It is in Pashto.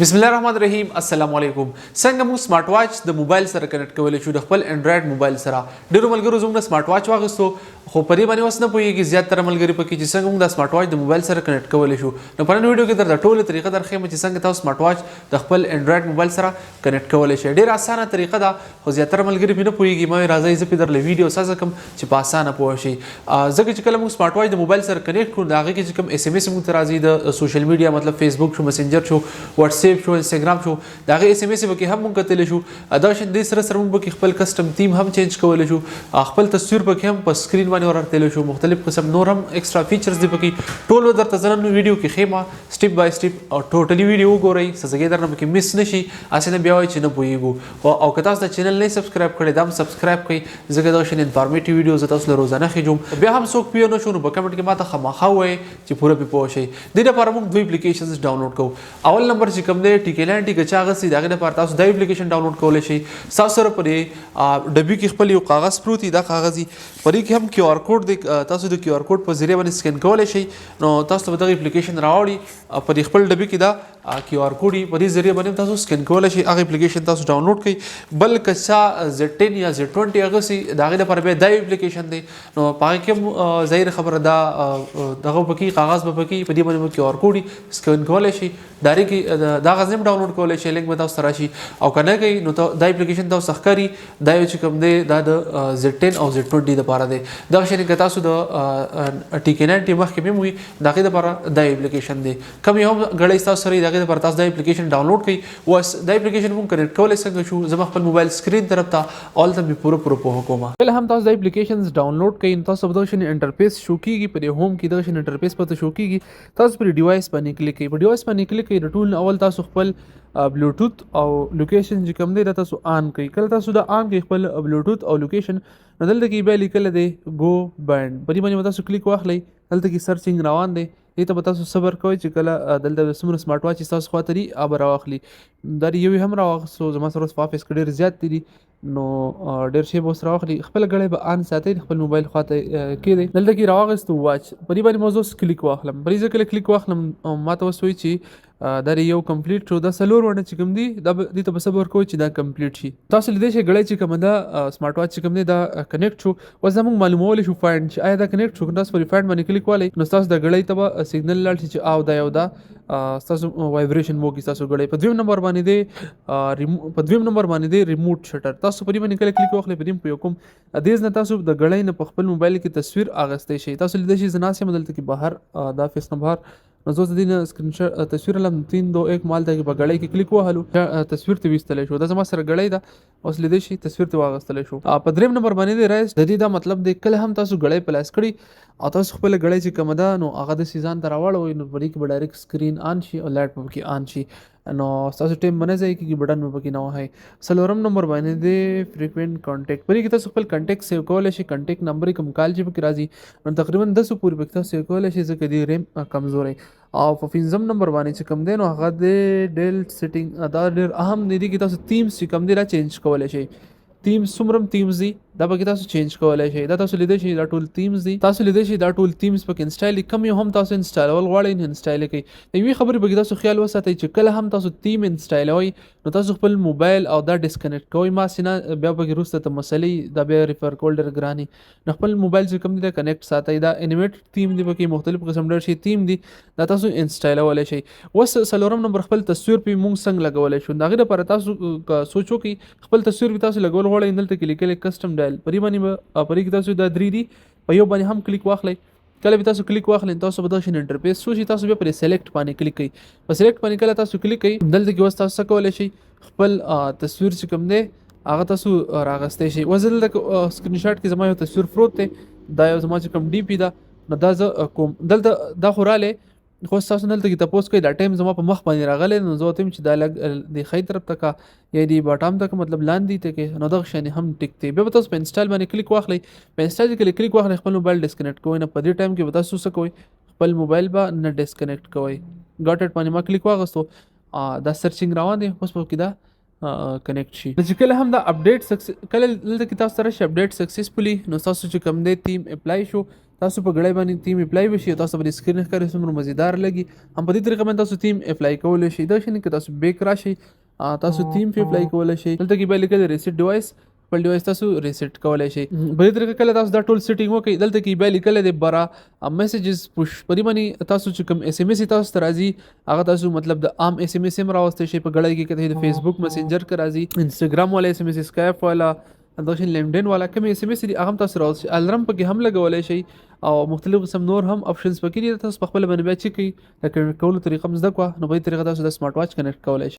بسم الله الرحمن الرحیم. السلام علیکم. څنګه موږ سمارټ واچ د موبایل سره کنیکټ کولی شو، د خپل انډراید موبایل سره؟ ډیرو ملګرو زموږ سمارټ واچ واغستو، خو په دې باندې اوس نه پوهیږي زیاتره ملګري پکې چې څنګه موږ د سمارټ واچ د موبایل سره کنیکټ کولی شو. نو په نن ویډیو کې درته ټوله طریقه درښیم چې څنګه تاسو سمارټ واچ د خپل انډراید موبایل سره کنیکټ کولی شئ. ډیره اسانه طریقه ده، خو زیاتره ملګري پرې نه پوهیږي. ما ویل راځئ زه پرې درله ویډیو سازه کړم چې په اسانه پوه شئ، ځکه چې کله موږ سمارټ واچ د موبایل سره کنیکټ کړو، د هغې کې چې کوم اس ام اس موږ ته راځي د سوشل میډیا، مطلب فیسبوک شو، مسنجر شو، واتساپ شو، انستګرام شو، د هغې اس ام اس پکې هم موږ کتلی شو. دا شان دې سره سره موږ پکې خپل کسټم تیم هم چینج کولی شو، خپل تصویر پکې هم په سکرین باندې ورتلی شو، مختلف قسم نور هم ایکسټرا فیچرز دي پکې. ټول درته زه نن ویډیو کې ښیم سټیپ بای سټیپ، او ټوټلی ویډیو وګورئ، څه ځای درنه پکې مس نه شي، هسې نه بیا وایي چې نه پوهېږو. او که تاسو دا چینل نه سبسکرایب کړئ، دا هم سبسکرایب کړئ، ځکه دا شان انفارمیټیو ویډیو زه تاسو له روزانه خېجوم. بیا هم څوک پوه نه شو نو په کمنټ کې ماته خامخا ووایئ چې پوره پرې پوه شئ. دې لپاره موږ دوه اپلیکیشنز ډاونلوډ کوو. اول نمبر چې کوم دی، ټي کې 90 که چا اخیستی، د هغې لپاره تاسو دا اپلیکیشن ډاونلوډ کولی شئ. ستاسو سره په دې ډبي کې خپل یو کاغذ پروت دی، دا کاغذ دی، په دې کې هم کیو آر کوډ دی. تاسو د کیو آر کوډ په ذریعه باندې سکین کولی شئ، نو تاسو ته به دغه اپلیکیشن راوړي. په دې خپل ډبي کې دا کیو آر کوډ په دې ذریعه باندې تاسو سکین کولی شئ، هغه اپلیکیشن تاسو ډاونلوډ کړئ. بل که چا زیډ 10 یا زیډ 20 اخیستی، د هغې لپاره بیا دا اپلیکیشن دی. نو په هغې کې هم ظاهره خبره دا دغه پکې کاغذ به پکې، په دې باندې به کیو آر کوډ سکین کولی شئ. ډایرکټ دا غزنه هم ډاونلوډ کولی شئ، لینک به تاسو ته راشي. او که نه کوي نو دا اپلیکیشن تاسو ښکاري، دا یو چې کوم دی دا د زیډ 10 او زیډ 20 دپاره دی. دغه شان که تاسو د ټي کې 90 مخکې هم وي، د هغې دپاره دا اپلیکیشن دی. کوم یو هم ګړی ستاسو سره وي، د هغې دپاره تاسو دا اپلیکیشن ډاونلوډ کړئ. اوس دا اپلیکیشن موږ کنیکټ کولی څنګه شو؟ زه به خپل موبایل سکرین طرف ته او هلته مې پوره پوره پوهه کوم. کله هم تاسو دا اپلیکیشنز ډاونلوډ کړئ، نو تاسو به دغه شان انټرفیس شو کېږي. په دې هوم کې دغه شان انټرفیس به شو کېږي. تاسو پر ډیوایس باندې کلیک کړئ. په ډیوایس باندې کلیک کړئ، د ټول نه اول تاسو خپل بلوټوت او لوکیشن چې کوم دی دا تاسو آن کړئ. کله تاسو دا آن کړئ خپل بلوټوت او لوکیشن، نو دلته کې بیا لیکل دی ګو بانډ، په دې باندې به تاسو کلیک واخلئ. دلته کې سرچینګ روان دی، دې ته به تاسو صبر کوئ چې کله دلته څومره سمارټ واچ ستاسو خواته دي هغه به راواخلي. دا یو هم راواخیستو، زما سره اوس په افیس کې ډېر زیات دي، نو ډېر شی به اوس راواخلي. خپله ګړی به آن ساتئ، خپل موبایل خواته کېدئ. دلته کې راواخیستو واچ، په دې باندې به زه اوس کلیک واخلم. په دې زه کله کلیک واخلم، ما ته اوس وایي چې دا یو کمپلیټ شو. دا څلور ونه چې کوم دي دا دې ته به صبر کوئ چې دا کمپلیټ شي. تاسو لیدلی شئ ګړی چې کومه ده سمارټ واچ چې کوم دی دا کنیکټ شو. اوس دا موږ معلومولی شو فایند چې آیا دا کنیکټ شو. که تاسو پر فایند باندې کلیک والی، نو ستاسو د ګړی ته به سیګنل لاړ شي چې آو دا یو دا ستاسو وایبریشن وکړي ستاسو ګړی. په دویم نمبر باندې دی، په دویم نمبر باندې دی ریموټ شټر. تاسو په دې باندې کله کلیک واخلئ، په دې په یو کوم دې نه تاسو د ګړی نه په خپل موبایل کې تصویر اخیستی شئ. تاسو لیدلی شئ زه ناست یم دلته کې بهر، د افیس نه بهر، نو زه اوس د دې نه سکرین شاټ تصویر لم 3 2 1 مال ته په ګړی کې کلیک وهلو، تصویر ته ویستلی شو. دا زما سره ګړی ده، اوس لیدلی شئ تصویر ته واغستلی شو. په دریم نمبر باندې دی رایس. د دې دا مطلب دی کله هم تاسو ګړی په لاس کړي او تاسو خپله ګړی چې کومه ده نو هغه داسې ځان ته راواړوئ، نو په دې کې به ډایرکټ سکرین آن شي او لایټ به پکې آن شي، نو ستاسو ټایم به نه ضایع کېږي، بټن به پکې نه وهئ. څلورم نمبر باندې دی فریکوینټ کانټیکټ. په دې کې تاسو خپل کانټیکټ سیو کولی شئ، کانټیکټ نمبر یې کوم کال چې پکې راځي نو تقریباً دسو پورې پکې تاسو سیو کولی شئ، ځکه دې ریم کمزوری. او په پنځم نمبر باندې چې کوم دی نو هغه دی ډیل سیټینګ. دا ډېر اهم دی، دې کې تاسو تیمز چې کوم دی دا چینج کولی شئ. تیمز څومره هم تیمز دي دا پکې تاسو چینج کولی شئ. دا تاسو لیدلی شئ دا ټول تیمز دي، تاسو لیدلی شئ دا ټول تیمز پکې انسټایل دي. کوم یو هم تاسو انسټالول غواړئ نو انسټایل یې کړئ. د یوې خبرې پکې تاسو خیال وساتئ چې کله هم تاسو تیم انسټایلوئ نو تاسو خپل موبایل او دا ډسکنیکټ کوئ، ما هسې نه بیا پکې وروسته ته مسلې دا بیا ریفر کول ډېر ګران وي. نو خپل موبایل چې کوم دی دا کنیکټ ساتئ. دا انیمیټ تیم دی پکې مختلف قسم ډېر شي تیم دي، دا تاسو انسټایلولی شئ. اوس څلورم نمبر خپل تصویر پې موږ څنګه لګولی شو؟ د هغې لپاره تاسو که سوچ وکړئ خپل تصویر پې تاسو لګول غواړئ، دلته کې لیکلی کسټم ډایل، په دې باندې به، په دې کې تاسو دا درې دي په یو باندې هم کلیک واخلئ. کله به تاسو کلیک واخلئ تاسو به دغه شان انټرفیس شو شي، تاسو بیا پرې سلیکټ باندې کلیک کړئ. په سلیکټ باندې کله تاسو کلیک کړئ، دلته کې اوس تاسو څه کولی شئ خپل تصویر چې کوم دی هغه تاسو راغستی شئ. اوس دلته سکرین شاټ کې زما یو تصویر پروت دی، دا یو زما چې کوم ډي پي ده، نو دا زه کوم دلته دا خو رالی، خو تاسو دلته کې تپوس کوئ دا ټایم زما په مخ باندې راغلی، نو زه ورته وایم چې دا لږ د ښی طرف ته که یا د باټام ته که مطلب لاندې ته که، نو دغه شان هم ټیک دی. بیا به تاسو په انسټال باندې کلیک واخلئ. په انسټال کې کله کلیک واخلئ خپل موبایل ډسکنیکټ کوئ، نو په دې ټایم کې به تاسو څه کوئ خپل موبایل به نه ډسکنیکټ کوئ. ګاټ اټ باندې ما کلیک واغستو، دا سرچینګ روان دی، اوس به پکې دا کنیکټ شي. نو چې کله هم دا اپډیټ سکسس، کله دلته کې تاسو ته راشي اپډیټ سکسسفولي، نو تاسو چې کوم دی تیم اپلای شو. تاسو په ګړۍ باندې تیم اپلای وشي، تاسو به سکرین ښکاري څومره مزیدار لګي. هم په دې طریقه باندې تاسو تیم اپلای کولی شئ. دا شي که تاسو بیک راشئ، تاسو تیم په اپلای کولی شئ. دلته کې بیا لیکل ریسیټ ډیوایس، خپل ډیوایس تاسو ریسیټ کولی شئ. په دې طریقه کله تاسو دا ټول سیټینګ وکړئ، دلته کې بیا لیکل دی برا میسجز پوش. په دې باندې تاسو چې کوم اس ام اس تاسو ته راځي، هغه تاسو مطلب د عام اس ام اس هم راوستی شئ په ګړۍ کې. که د فیسبوک میسنجر کې راځي، انستګرام والا اس ام اس، اسکایپ والا، دغه لینکډین والا کوم اس ام اس دي، هغه هم تاسو راوستئ شئ. الرم پکې هم لګولی شئ او مختلف قسم نور هم اپشنز پکې دي. تاسو په خپله باندې بیا چک کړئ، د کنیکټ کولو طریقه هم زده کړه. نو په دې طریقه تاسو د سمارټ واچ کنیکټ کولی شئ.